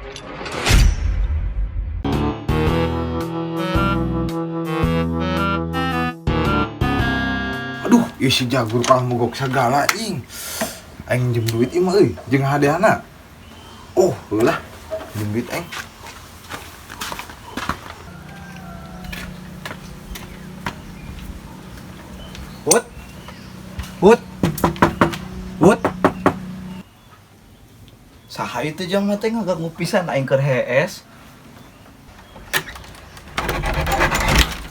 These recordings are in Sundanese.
Aduh, ieu si Jagur kalah mogok sagala ing. Aing minjem duit ieu mah euy, jeung hadeana. Oh, heulah. Minjem duit aing. Put. Put. Put. Saha itu jam teh ngaganggu pisan aing keur hees.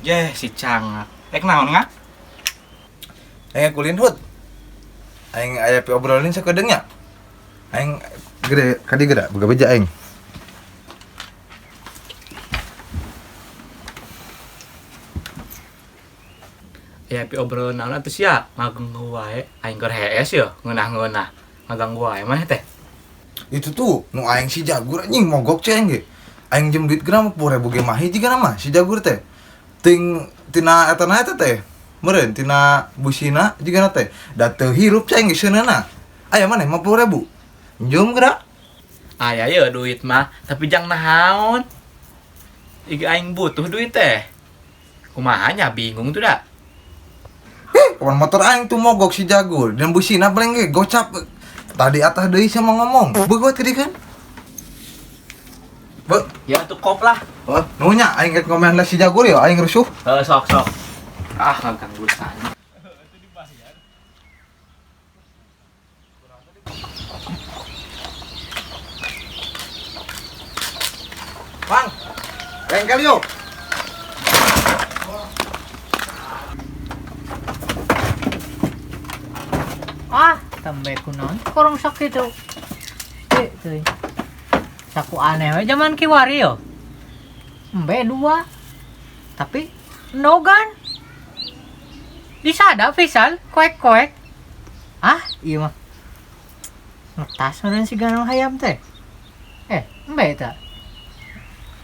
Yeh, si Cangak. Rek naon ngak? Aing kulin hut. Aing aya pi obrolin sakedeung nya. Aing gede kadi geura boga beja aing. Aya pi obrolan naon atuh sia? Ngaganggu wae. Aing keur hees yo, ngeunah-ngeunah. Ngaganggu wae maneh teh. Itu tuh nu aing si Jagur anjing mogok cai aing ge. Aing jem duit geura 50.000 ge mahi jigana mah si Jagur teh. Ting tina eta na eta teh. Meureun tina busina jigana teh. Da teu hirup cai aing ge seuneuna. Aya maneh 50.000. Njum geura. Aya ye duit mah, tapi jang nahaon. Ig aing butuh duit teh. Kumaha nya bingung tuh da. Heh, kapan motor aing tuh mogok si Jagur dan busina paling ge gocap. Tadi atah deui sama ngomong. Beugot gede kan? Be. Ya tuh kop lah. Oh, nunya aing rek ngomean lah si Jagur ya, aing rusuh. Heeh, sok sok. Ah, ngaganggu sana. Bang, bengkel yuk. Ah, tembe kunaon korong sakit tuh. Eh, teuing. Saku aneh we zaman kiwari yo. Embe dua. Tapi nogan. Disada pisan koek-koek. Ah, iya mah. Ngetas meureun si ganal hayam teh. Eh, embe eta.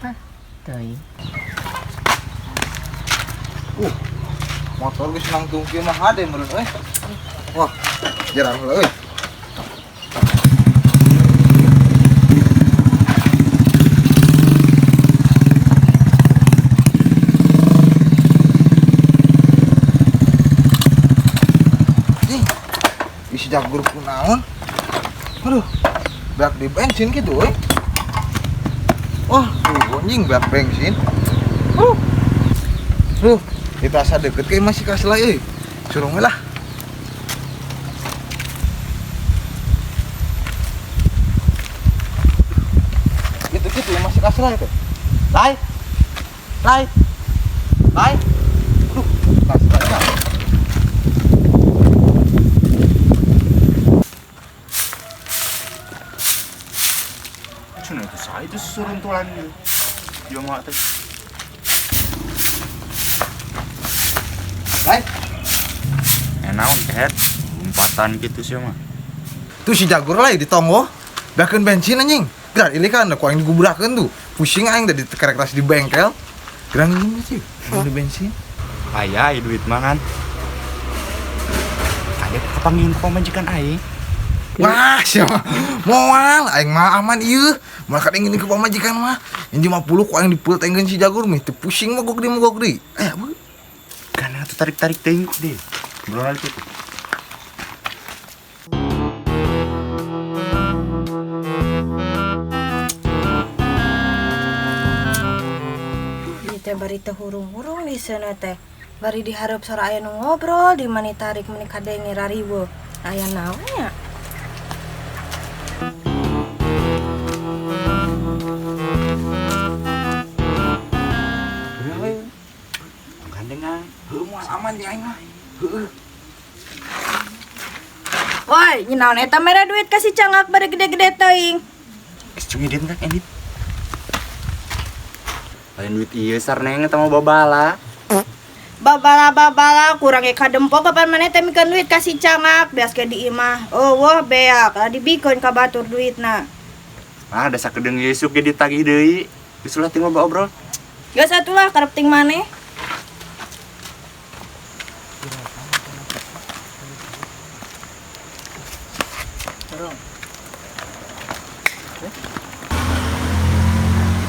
Ah, teuing. Motor geus nangtung kieu mah hade meureun euy. Wah, jarang heula euy. Ih, isi Jagur kunaon? Aduh, beak di bensin gitu euy. Wah, tuh anjing beak bensin. Duh, kita asa deket kayak masih kasih lah euy. Surung we lah. Gitu-gitu ya, masih kasih lah itu. Lai. Lai. Lai. Aduh, kasih lah. Cuna itu saya itu suruntulan itu. Dia mau teh. Lai. Enaun kehet, umpatan gitu sih mah. Tuh si Jagur lah di tonggo, beakeun bensin anjing. Gerak ini kan ku aing digubrakeun tuh. Pusing aing tadi kerek tas di bengkel. Gerang ini sih, di bensin. Aya ai duit mah kan. Aya kapanggih ku pamajikan aing. Wah, siapa? Moal aing mah aman ieu. Moal kadang ini ke pamajikan mah. Ini 50 ku aing dipeutengkeun si Jagur mih teu pusing mogok di mogok deui. Aya beuh. Kana atuh tarik-tarik teuing deh. Bro itu. Ieu teh bari teu hurung-hurung di seuneu teh. Bari dihareup sora aya nu ngobrol di mani tarik meni kadenge rariweuh. Aya naon nya? Gandengan. Heuh, moal aman di aing mah. Heueuh. Woi, nyenaon eta mere duit ka si Cangak bari gede-gede teuing. Geus cung idin teh, edit. Lain duit ieu sarneng eta mah babala. Babala-babala kurang ge kadempok kapan maneh teh mikeun duit ka si Cangak beas ge di imah. Eueuh beak, lah dibikeun ka batur duitna. Ah, da sakedeung ieu isuk ge ditagih deui. Geus ulah ting loba obrol. Geus atulah karep ting maneh.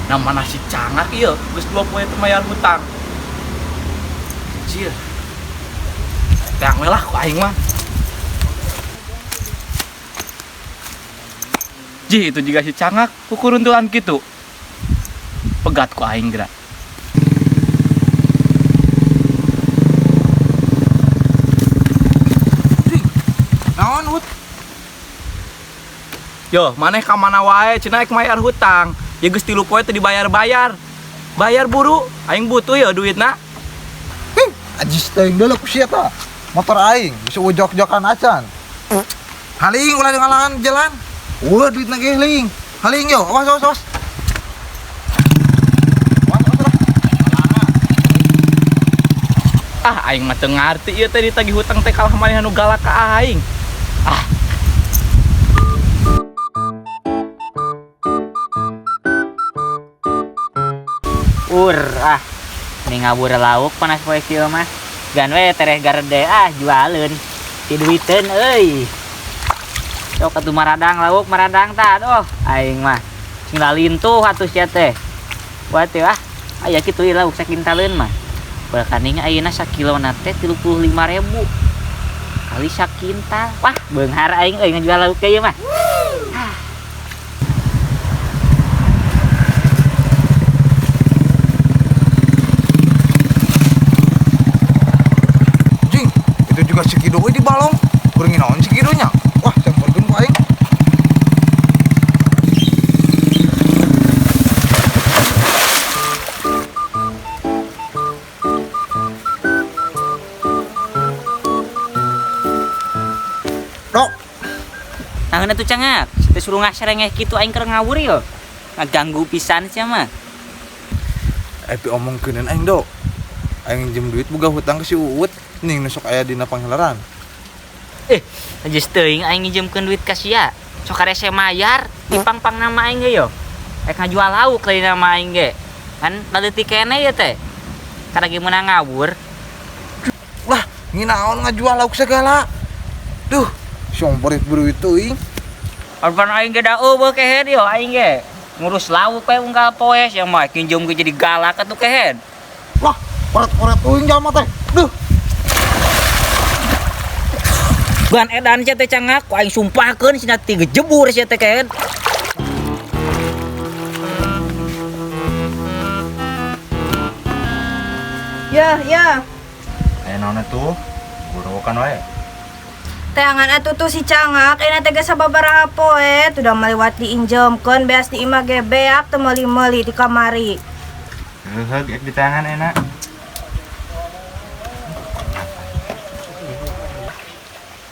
Nah mana si cangak ieu geus 2 poe teu mayar hutang. Anjir. Teang we lah ku aing mah. Jih, itu juga si cangak kukuruntulan kitu. Pegat ku aing geura. Naon hut? Yo, maneh ka mana wae cenah ek mayar hutang. Ya geus 3 poe teu dibayar-bayar. Bayar buru, aing butuh ya duitna. Hih, ajis teuing deuleu ku sia tah. Motor aing bisa ujok-jokan acan. Haling ulah ngalangan jalan. Wah, duitna ge ling. Haling yo, awas awas awas. Awas awas lah. Ah, aing mah teu ngarti ieu teh ditagih hutang teh kalah maneh anu galak ka aing. Ah. Ur ah, ini ngabur lauk panas poe kieu mah. Gan we tereh garede ah jualeun. Ti duiteun euy. Sok atuh maradang lauk maradang tah aduh aing mah. Sing lalintuh atuh sia teh. Wah teh ah, aya kitu ieu lauk sakintaleun mah. Bakaning ayeuna sakilona teh 35.000. Kali sakintal. Wah, beunghar aing euy ngajual lauk ieu mah. Jing, itu juga si Kido di balong. Kurang naon si Kidonya. Wah, campurkeun ku aing. Dok. Nah, atuh cangak. Teu suruh ngaserengeh kitu aing keur ngawur yo. Ngaganggu pisan sia mah. Epi omongkeuneun aing, Dok. Aing minjem duit boga hutang ke si Uut ning nu sok aya dina panghelaran. Geus teuing aing nginjemkeun duit ka sia. Sok karese mayar, dipangpang nama aing ge yo. Rek ngajual lauk lain nama aing ge. Kan laleutik keneh ye teh. Kada ge meunang ngawur. Lah, nginaon ngajual lauk segala. Duh, somporit buru teuing. Arpan aing ge da eueuh kehed yo aing ge. Ngurus lauk we unggal poe sia mah nginjem ge jadi galak atuh kehed. Lah, koret-koret teuing jalma teh. Duh. Ban edan sia teh cangak, ku aing sumpahkeun sia teh gejebur sia teh kehed. Ya, ya. Aya naon atuh? Gurukan wae. Teangan atuh tuh si cangak, enak teh geus sababaraha poe, tuh udah melewat diinjemkeun beas di imah ge beak teu meuli-meuli di kamari. Heuh, geus di tangan enak.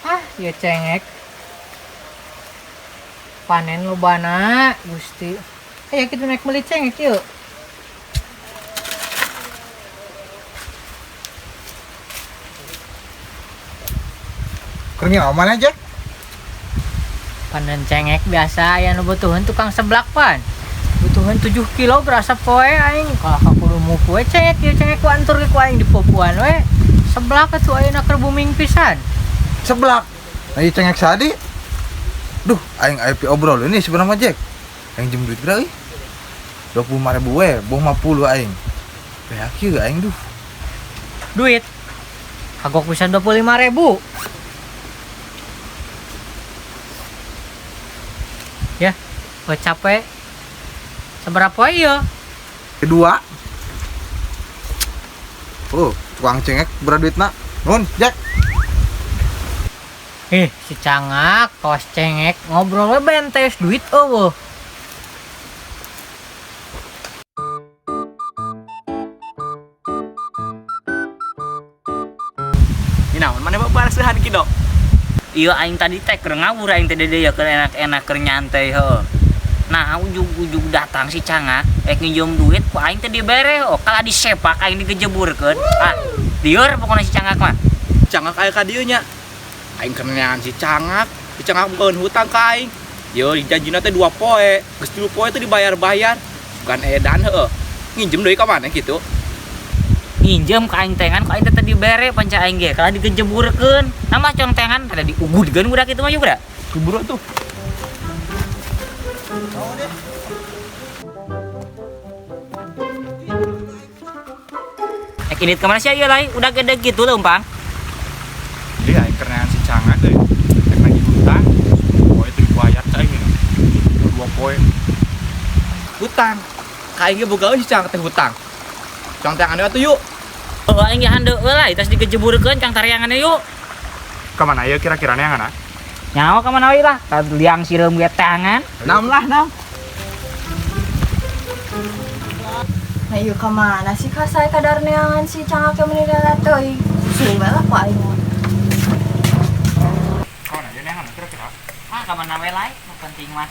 Ah, ya cengek. Panen lobana, Gusti. Aya kitu naik meuli cengek yeuh. Keur nyaman aja. Panen cengek biasa aya nu butuheun tukang seblak pan. Butuheun 7 kilo berasa poe aing. Kalah ka kudu mupu we cengek ieu cengek ku antur ge ku aing dipopuan we. Seblak atuh ayeuna keur booming pisan. Seblak. Nah, ieu cengek sadi. Duh, aing aya pi obrol ini sebenarnya Jack. Aing jem duit geura euy. 25.000 we, boh 50 aing. Beak ieu aing duh. Duit. Kagok pisan 25.000. Ya, gua capek. Seberapa iya? Kedua. Oh, tukang cengek berapa duitna? Nun, Jack. Si cangak, kawas cengek, ngobrolnya bentes duit eueuh. Ini naon maneh babareuhan kitu? Iya aing tadi teh keur ngawur aing teh dede ya keur enak-enak keur nyantai heuh. Nah, ujug-ujug datang si cangak rek nginjem duit ku aing teh dibere oh kalah disepak aing digejeburkeun. Ah, lieur pokona si cangak mah. Cangak aya ka dieu nya. Aing keur neangan si cangak, si cangak bukaeun hutang ka aing. Yo dijanjina teh 2 poe, geus 3 poe teh dibayar-bayar. Bukan edan heuh. Nginjem deui ka maneh kitu. Nginjem ka aing tengan ku aing teh dibere panca aing ge kalah digejeburkeun. Nah mah cong tengan kada diugudkeun budak kitu mah juga. Keburu tuh. Ek indit ka mana sih ieu lain? Udah gede gitu leumpang. Jadi aing keur neangan si Cangak euy. Rek nagih hutang. Poe teu dibayar cai aing. 2 poe. Hutang. Ka aing ge bogaeun si Cangak teh hutang. Cang teangan atuh yuk. Oh, aing ge handeu heula tas digejeburkeun cang tariangan yuk. Ka mana ieu kira-kira neangan ah? Nyawa ka mana we lah? Ka liang sireum ge teangan. Nam lah nam. Nah ieu ka mana sih kasai kadar neangan si Cangak meni lala teuing. Pusing bae lah ku aing mah. Ka mana ieu neangan kira-kira? Ah, ka mana we lain? Nu penting mah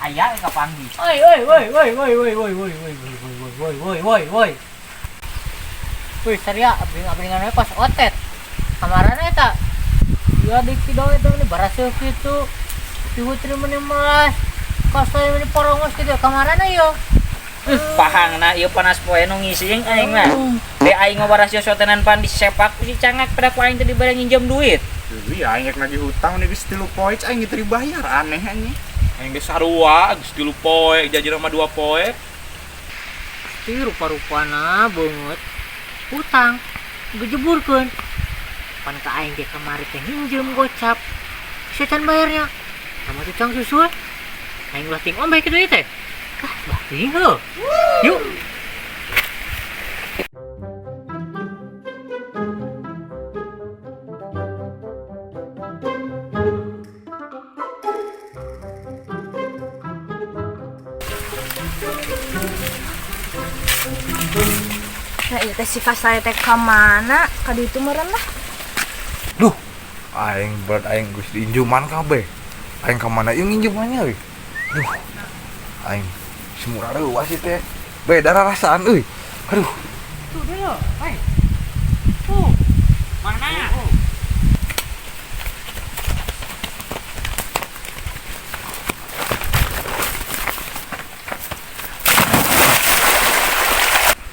aya we kapanggih. Oi oi oi oi oi oi oi oi oi oi oi oi oi oi oi. Wih, saria abing-abingan we pas otet. Kamarana eta. Ieu di kido eta meni baraseuh kitu. Dihutri meni melas. Kasai meni porongos kitu kamarana ieu. Pahangna ieu panas poe nu ngising aing mah. De aing mah baraseuh sotenan pan disepak ku si Cangak pada ku aing teh dibere nginjem duit. Iya, aing rek nagih hutang nih geus 3 poe aing teu dibayar aneh anjing. Aing ge sarua geus 3 poe janjina mah 2 poe. Ti rupa-rupana beungeut hutang gejeburkeun. Pan ka aing ge kamari teh nginjem gocap. Setan bayarnya. Sama tukang susul. Aing ulah ting ombe kitu ieu teh. Ah, bah teuing heuh. Yuk. Nah ieu teh si kasai teh ka mana? Ka ditu meureun lah. Duh, aing berat aing geus diinjuman kabeh. Aing ka mana ieu nginjumannya euy? Duh. Aing semurah reuas ieu teh. Beda rasaan euy. Aduh. Tuh dia loh, hai. Tuh. Mana?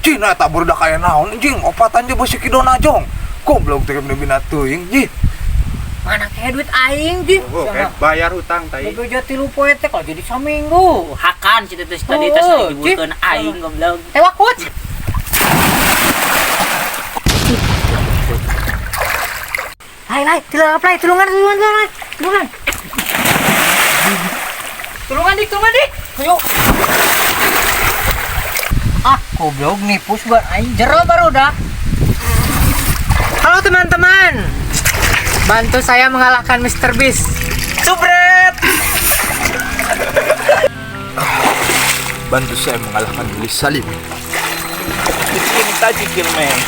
Cina tak barudak kaya naon anjing, opatan je beusi kidona jong. Goblok teh meni bina teuing jih. Mana kayak duit aing jih. Oh, kayak bayar hutang tai. Bebeja 3 poe teh kalau jadi saminggu. Hakan si teh tadi tas dijeburkeun aing goblok. Tewak kuat. Lai lai, tilap lai, tulungan tulungan tulungan. Tulungan. Tulungan dik, tulungan dik. Ayo. Ah, goblok nipu buat aing jero baru dah. Halo teman-teman. Bantu saya mengalahkan Mr. Beast. Subret. Bantu saya mengalahkan Julie Salim. Cinta cikil men.